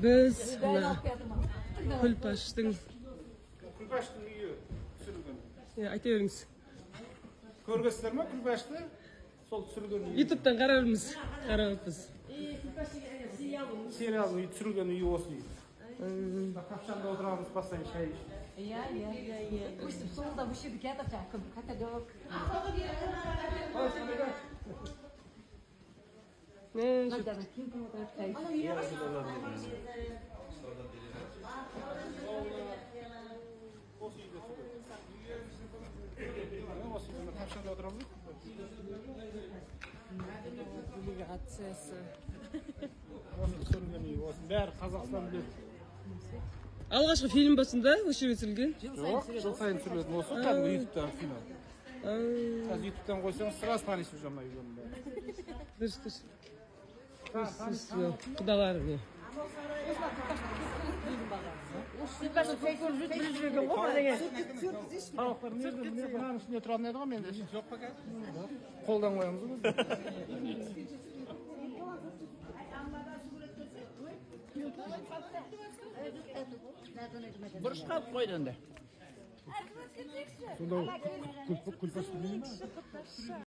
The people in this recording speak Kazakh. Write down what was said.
Біз мына Күлпаштың Күлпаштың үйі түсірілген. Иә, айта беріңіз. Көргенсіздер ма Күлпашты? Сол түсірілген үй. Ютубтан қарармыз, қараппыз. Сериалдың үйі түсірілген үйі осы үй. Мына тапшанда отырамыз постоянно шай ішіп. Иә. Өстіп солда осы жерде келатыр жаңағы кім каталог. Мына Кемпір отырады шай ішіп. Осы үйде түсірілген. Осы үйде мына тапшанда отырамыз. Делегациясы. Осы түсірілген үй. Осының бәрі Қазақстан біледі. Алғашқы фильм басында осы жерге түсірілген. Жоқ, жыл сайын түсірілетін осы кәдімгі ютубтағы кино. Қазір ютубтан қойсаңыз, сразу танисыз уже мына үйлердің бәрін. Дұрыс, дұрыс. Құдалар не? Табақтар мынаның ішінде тұратын еді ғой менде. Жоқ па қазір? Қолдан қоямыз ғой. Бұрышқа алып қойды енді. Сонда Күлпаш білмеймін.